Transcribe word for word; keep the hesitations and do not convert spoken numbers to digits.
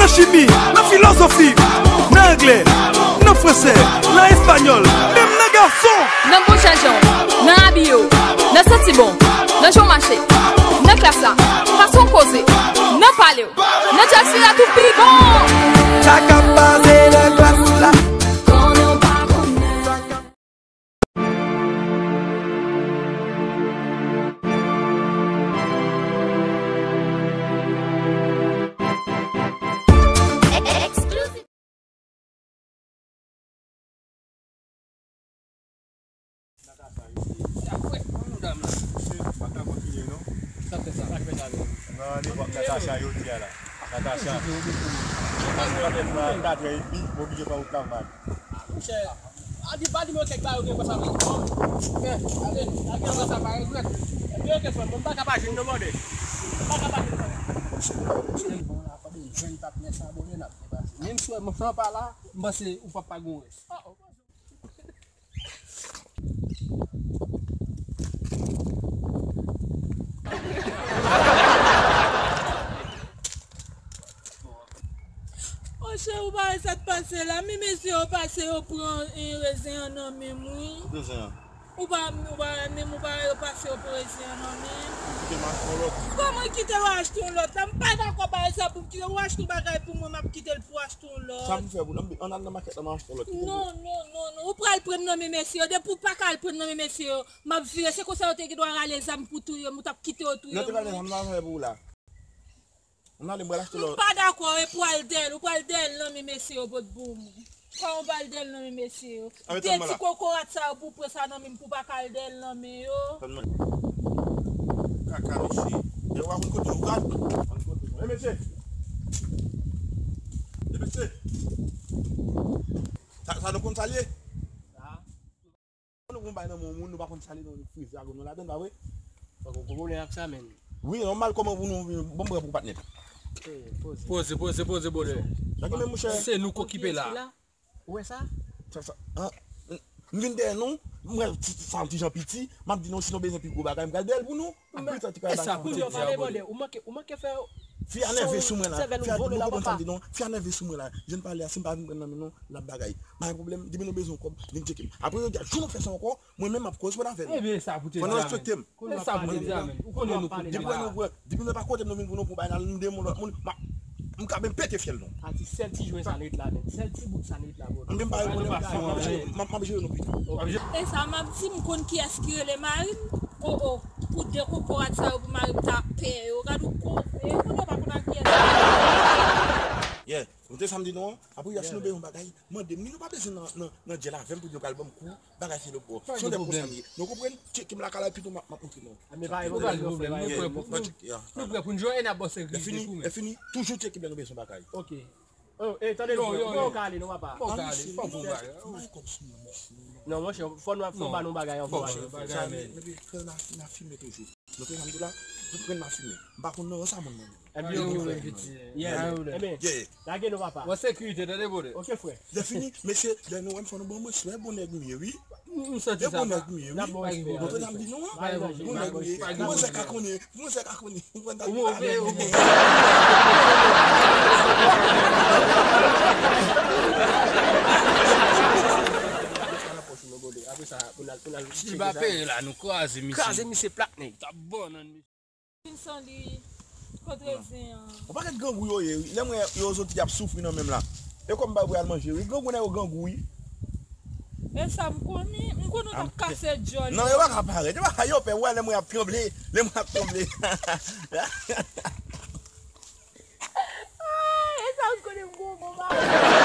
Chimi, nan filozofi, nan anglè, nan fransè, nan espanyòl, menm nan gason. Nan bon jan jan w, nan abiye w, nan santi bon, nan jan w mache, nan klas la, fason w koze, nan pale w, nan djaz fina tou pi bon. Sa k ap pase nan klas la. Natacha, isi. Sa fwèt pou nou, dam la. Misye pa ka kontinye, non. Sa fè sa. Sa fè sa, non. Nan randevou ak Natacha, yo di a la. Natacha. Paske w ap fè nan kat è edmi, m oblije pran wout la, man. Monchè, a di pa di mwen kèk bagay ou gen konsa, men. Fè, ale, lage konsa, pa regrèt. Epi, ok, frè m, m pa ka pa jwenn non, brother. M pa ka pa jwenn, frè m. Bon, la, fò m jwenn patnè sa, brother, n ap depase. Menm si w wè m pa la, m panse ou p ap pa gon rès. Oh, oh. Monchè, ou pa wè sa k pase la? Men mesye yo pase, yo pran, eh, rezen an nan men m, wi. Rezen an. Ou pa, ou pa, menm ou pa wè yo pase, yo pran rezen an nan men m. Kite m achte yon lòt. Kòman kite w achte yon lòt la? M pa dakò bagay sa pou m kite w achte yon bagay pou mwen, m ap kite l pou w achte yon lòt. Sa pou m fè pou l? Ann al nan makèt la, m achte yon lòt. Non, non, non, non. Ou pral pran nan men mesye yo. Depi w pa ka al pran nan men mesye yo, m ap vire. Se konsa yo te gen dwa rale zam pou touye m, ou t ap kite yo touye m. Nan te rale zam nan fè pou w la. Ann ale, m pral achte lòt. M pa dakò, e pral dèyè l, ou pral dèyè l nan men mesye yo, bòt boum. Kòman w pral dèyè l nan men mesye yo? De ti kokorat sa yo pou w pran sa nan men m pou w pa ka al dèyè l nan men yo. Kaka mesye. E w a konn kote w pral? Konn kote w. E mesye. E mesye. Sa, sa nou konn sa l ye? Sa. Nou gon bay nan men yon moun, nou pa konn sa li nan frize a, nou ladann, pa vre? Fòk ou konnen ak sa, menn. Wi, nòmal, kòman pou nou, bon, m pran pou patnè. Poze, poze, poze, brother. Sa ki menm, monchè. Se nou k okipe la. Ou wè sa? Sa, sa, an, m vin dèyè nou, m wè sa yon ti jan piti, m ap di nou, si nou bezwen pi gwo bagay, m pral dèyè l pou nou. Apre sa, ti kay bay sa pou nou. Ou manke, ou manke fè. Fi a nève sou mwen la. Fi a, nou konprann sa m di nou. Fi a nève sou mwen la. Jèn pale a, si m pa vin pran nan men nou, l ap bagay. Pa gen pwoblèm, depi nou bezwen yon kòb, vin tcheke m. Apre, yo di, jou nou fè sa ankò, mwen menm m ap koz, fò n ap fè l. Ebyen, sa pou te di a, menn. Fò n respekte m. Sa pou te di a, menn. Ou konnen nou kote la. Depi nou pran, depi nou pa kote m, nou vin pou nou pran bagay la, nou de moun lòt moun, m ka menm pete fyèl nou. A ti sèl ti jwen sa n ret la, menn. Sèl ti bout sa n ret la, bro. M pa gen pwoblèm, m ap jere, m ap, m ap jere nou pita. E sa m ap di, m konn kiyès ki rele mari m. O, o, pou de kokorat sa yo pou mari m ta pè yo. Gad ou koze, ou konnen pa konn ak kiyès. Yeah, ou te sa m di nou an? Apre, si nou bezwen yon bagay, mande m. Ni nou pa bezwen nan, nan, nan djèl avè m pou di nou pral ban m kou, bagay se lòt bò. Se yon lè konsa m ye. Nou konprann? Tcheke m lakay la, epi tou m ap, m ap montre nou. Men pa gen pwoblèm, nou prè pou, nou, nou prè pou n jwe, e n ap bò sekirite tou, men. Lè fini, toujou tcheke m lè nou bezwen bagay. Ok. Oh, eh, tande non, frè. Ou ka ale non, papa. Ou ka ale, pa pou bagay. Mwen kòb sou mwen, mèsi. Non, monchè, fò nou, fò ba nou bagay ankò. Fò ba nou bagay, men. Epi, kran nan fimen toujou. Nou te janm di la, nou pran nan fimen. M pa konn nan sa moun nan. Ebyen, ebyen, lage nou, papa. Bon sekirite, tande, brother. Ok, frè. Lè fini, mesye, lè nou wè m fò nou ban mwen swè, bon nèg m ye, wi. M santi sa. Bon nèg m ye, wi. N ap ba w respè. Bon nèg m ye. Bon nèg m ye. Manzè ka konnen. Manzè ka konnen. Ou oke, oke. Apre sa, pou n al, pou n al tcheke sa. Si l pa peye la, nou kraze misye. Kraze misye plat, nèg. T ap bon nan misye. Vin san li, kot rezen an. Yon pakèt grangou yo ye, wi. Lè m wè yo soti y ap soufri nan men m la. E kòm m pa pou al manje, wi. Grangou nèg yo grangou, wi. E sa m konnen, m konnen w t ap kase djòl. Non, yo pa ka parèt. Yo pa ka, yo pè, w wè lè m wè y ap tranble, lè m wè y ap tranble. Ay, e sa m konnen m gon bon bagay.